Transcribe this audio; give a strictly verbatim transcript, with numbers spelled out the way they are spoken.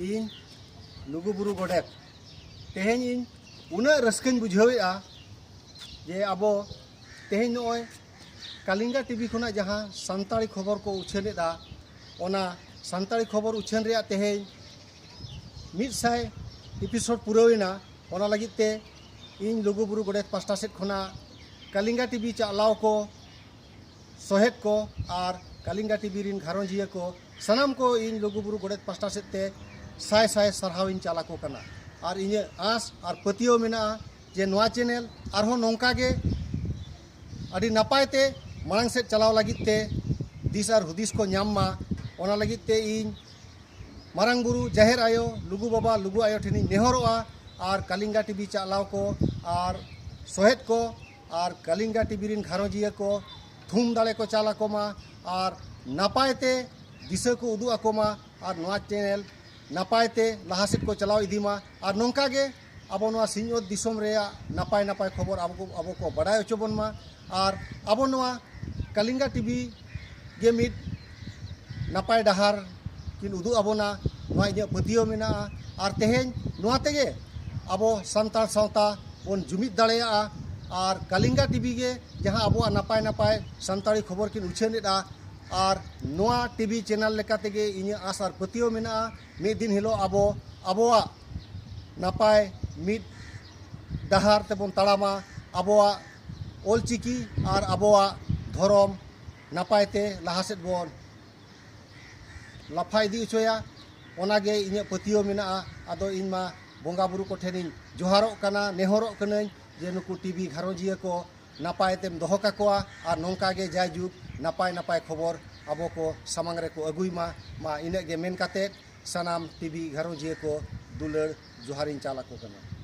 ᱤᱧ ᱞᱩᱜᱩᱵᱩᱨᱩ ᱜᱚᱰᱮᱛ, ᱛᱮᱦᱮᱧ ᱤᱧ ᱩᱱᱟᱹᱜ ᱨᱟᱹᱥᱠᱟᱹᱧ ᱵᱩᱡᱷᱟᱹᱣᱮᱫᱼᱟ ᱡᱮ ᱟᱵᱚ ᱛᱮᱦᱮᱧ ᱱᱚᱜᱼᱚᱭ ᱠᱟᱞᱤᱝᱜᱟ ᱴᱤᱵᱷᱤ ᱠᱷᱚᱱᱟᱜ ᱡᱟᱦᱟᱸ ᱥᱟᱱᱛᱟᱲᱤ ᱠᱷᱚᱵᱚᱨ ᱠᱚ ᱩᱪᱷᱟᱹᱱᱮᱫᱼᱟ, ᱚᱱᱟ ᱥᱟᱱᱛᱟᱲᱤ ᱠᱷᱚᱵᱚᱨ ᱩᱪᱷᱟᱹᱱ ᱨᱮᱭᱟᱜ ᱛᱮᱦᱮᱧ ᱢᱤᱫ ᱥᱟᱭ ᱮᱯᱤᱥᱳᱰ ᱯᱩᱨᱟᱹᱣᱮᱱᱟ᱾ ᱚᱱᱟ ᱞᱟᱹᱜᱤᱫ ᱛᱮ ᱤᱧ ᱞᱩᱜᱩᱵᱩᱨᱩ ᱜᱚᱰᱮᱛ ᱯᱟᱥᱴᱟ ᱥᱮᱫ ᱠᱷᱚᱱᱟᱜ ᱠᱟᱞᱤᱝᱜᱟ ᱴᱤᱵᱷᱤ ᱪᱟᱪᱞᱟᱣ ᱠᱚ, ᱥᱚᱦᱮᱫ ᱠᱚ ᱟᱨ ᱠᱟᱞᱤᱝᱜᱟ ᱴᱤᱵᱷᱤ ᱨᱤᱱ ᱜᱷᱟᱨᱚᱸᱡᱤᱭᱟᱹ ᱠᱚ, ᱥᱟᱱᱟᱢ ᱠᱚ ᱤᱧ ᱞᱩᱜᱩᱵᱩᱨᱩ ᱜᱚᱰᱮᱛ ᱯᱟᱥᱴᱟ ᱥᱮᱫ ᱛᱮ ᱥᱟᱭ ᱥᱟᱭ ᱥᱟᱨᱦᱟᱣ ᱤᱧ ᱪᱟᱞ ᱟᱠᱚ ᱠᱟᱱᱟ᱾ ᱟᱨ ᱤᱧᱟᱹᱜ ᱟᱸᱥ ᱟᱨ ᱯᱟᱹᱛᱭᱟᱹᱣ ᱢᱮᱱᱟᱜᱼᱟ ᱡᱮ ᱱᱚᱣᱟ ᱪᱮᱱᱮᱞ ᱟᱨᱦᱚᱸ ᱱᱚᱝᱠᱟ ᱜᱮ ᱟᱹᱰᱤ ᱱᱟᱯᱟᱭ ᱛᱮ ᱢᱟᱲᱟᱝ ᱥᱮᱫ ᱪᱟᱞᱟᱣ ᱞᱟᱹᱜᱤᱫ ᱛᱮ ᱫᱤᱥ ᱟᱨ ᱦᱩᱫᱤᱥ ᱠᱚ ᱧᱟᱢ ᱢᱟ᱾ ᱚᱱᱟ ᱞᱟᱹᱜᱤᱫ ᱛᱮ ᱤᱧ ᱢᱟᱨᱟᱝ ᱵᱩᱨᱩ, ᱡᱟᱦᱮᱨ ᱟᱭᱳ, ᱞᱩᱜᱩ ᱵᱟᱵᱟ, ᱞᱩᱜᱩ ᱟᱭᱳ ᱴᱷᱮᱱᱤᱧ ᱱᱮᱦᱚᱨᱚᱜᱼᱟ᱾ ᱟᱨ ᱠᱟᱞᱤᱝᱜᱟ ᱴᱤᱵᱷᱤ ᱪᱟᱪᱞᱟᱣ ᱠᱚ ᱟᱨ ᱥᱚᱦᱮᱫ ᱠᱚ ᱟᱨ ᱠᱟᱞᱤᱝᱜᱟ ᱴᱤᱵᱷᱤ ᱨᱤᱱ ᱜᱷᱟᱨᱚᱸᱡᱤᱭᱟᱹ ᱠᱚ ᱛᱷᱩᱢ ᱫᱟᱲᱮ ᱠᱚ ᱪᱟᱞ ᱟᱠᱚ ᱢᱟ ᱟᱨ ᱱᱟᱯᱟᱭ ᱛᱮ ᱫᱤᱥᱟᱹ ᱠᱚ ᱩᱫᱩᱜ ᱟᱠᱚ ᱢᱟ ᱟᱨ ᱱᱚᱣᱟ ᱪᱮᱱᱮᱞ ᱱᱟᱯᱟᱭ ᱛᱮ ᱞᱟᱦᱟ ᱥᱮᱫ ᱠᱚ ᱪᱟᱞᱟᱣ ᱤᱫᱤ ᱢᱟ᱾ ᱟᱨ ᱱᱚᱝᱠᱟ ᱜᱮ ᱟᱵᱚ ᱱᱚᱣᱟ ᱥᱤᱧᱚᱛ ᱫᱤᱥᱚᱢ ᱨᱮᱭᱟᱜ ᱱᱟᱯᱟᱭ ᱱᱟᱯᱟᱭ ᱠᱷᱚᱵᱚᱨ ᱟᱵᱚ ᱠᱚ, ᱟᱵᱚ ᱠᱚ ᱵᱟᱰᱟᱭ ᱦᱚᱪᱚ ᱵᱚᱱ ᱢᱟ᱾ ᱟᱨ ᱟᱵᱚ ᱱᱚᱣᱟ ᱠᱟᱞᱤᱝᱜᱟ ᱴᱤᱵᱷᱤ ᱜᱮ ᱢᱤᱫ ᱱᱟᱯᱟᱭ ᱰᱟᱦᱟᱨ ᱠᱤᱱ ᱩᱫᱩᱜ ᱟᱵᱚᱱᱟ, ᱱᱚᱣᱟ ᱤᱧᱟᱹᱜ ᱯᱟᱹᱛᱭᱟᱹᱣ ᱢᱮᱱᱟᱜᱼᱟ᱾ ᱟᱨ ᱛᱮᱦᱮᱧ ᱱᱚᱣᱟ ᱛᱮᱜᱮ ᱟᱵᱚ ᱥᱟᱱᱛᱟᱲ ᱥᱟᱶᱛᱟ ᱵᱚᱱ ᱡᱩᱢᱤᱫ ᱫᱟᱲᱮᱭᱟᱜᱼᱟ᱾ ᱟᱨ ᱠᱟᱞᱤᱝᱜᱟ ᱴᱤᱵᱷᱤ ᱜᱮ ᱡᱟᱦᱟᱸ ᱟᱵᱚᱣᱟᱜ ᱱᱟᱯᱟᱭ ᱱᱟᱯᱟᱭ ᱥᱟᱱᱛᱟᱲᱤ ᱠᱷᱚᱵᱚᱨ ᱠᱤᱱ ᱩᱪᱷᱟᱹᱱᱮᱫᱼᱟ, ᱟᱨ ᱱᱚᱣᱟ ᱴᱤᱵᱷᱤ ᱪᱮᱱᱮᱞ ᱞᱮᱠᱟ ᱛᱮᱜᱮ ᱤᱧᱟᱹᱜ ᱟᱥ ᱟᱨ ᱯᱟᱹᱛᱭᱟᱹᱣ ᱢᱮᱱᱟᱜᱼᱟ, ᱢᱤᱫ ᱫᱤᱱ ᱦᱤᱞᱳᱜ ᱟᱵᱚ ᱟᱵᱚᱣᱟᱜ ᱱᱟᱯᱟᱭ ᱢᱤᱫ ᱰᱟᱦᱟᱨ ᱛᱮᱵᱚᱱ ᱛᱟᱲᱟᱢᱟ, ᱟᱵᱚᱣᱟᱜ ᱚᱞᱪᱤᱠᱤ ᱟᱨ ᱟᱵᱚᱣᱟᱜ ᱫᱷᱚᱨᱚᱢ ᱱᱟᱯᱟᱭ ᱛᱮ ᱞᱟᱦᱟ ᱥᱮᱫ ᱵᱚᱱ ᱞᱟᱯᱷᱟ ᱤᱫᱤ ᱦᱚᱪᱚᱭᱟ᱾ ᱚᱱᱟᱜᱮ ᱤᱧᱟᱹᱜ ᱯᱟᱹᱛᱭᱟᱹᱣ ᱢᱮᱱᱟᱜᱼᱟ᱾ ᱟᱫᱚ ᱤᱧ ᱢᱟ ᱵᱚᱸᱜᱟ ᱵᱩᱨᱩ ᱠᱚᱴᱷᱮᱱᱤᱧ ᱡᱚᱦᱟᱨᱚᱜ ᱠᱟᱱᱟ, ᱱᱮᱦᱚᱨᱚᱜ ᱠᱟᱹᱱᱟᱹᱧ ᱡᱮ ᱱᱩᱠᱩ ᱴᱤᱵᱷᱤ ᱜᱷᱟᱨᱚᱸᱡᱤᱭᱟᱹ ᱠᱚ ᱱᱟᱯᱟᱭ ᱛᱮᱢ ᱫᱚᱦᱚ ᱠᱟᱠᱚᱣᱟ ᱟᱨ ᱱᱚᱝᱠᱟ ᱜᱮ ᱡᱟᱭᱡᱩᱜᱽ ᱱᱟᱯᱟᱭ ᱱᱟᱯᱟᱭ ᱠᱷᱚᱵᱚᱨ ᱟᱵᱚ ᱠᱚ ᱥᱟᱢᱟᱝ ᱨᱮᱠᱚ ᱟᱹᱜᱩᱭ ᱢᱟ᱾ ᱢᱟ ᱤᱱᱟᱹᱜ ᱜᱮ ᱢᱮᱱ ᱠᱟᱛᱮ ᱥᱟᱱᱟᱢ ᱴᱤᱵᱷᱤ ᱜᱷᱟᱨᱚᱸᱡᱤᱭᱟᱹ ᱠᱚ ᱫᱩᱞᱟᱹᱲ ᱡᱚᱦᱟᱨᱤᱧ ᱪᱟᱞ ᱟᱠᱚ ᱠᱟᱱᱟ᱾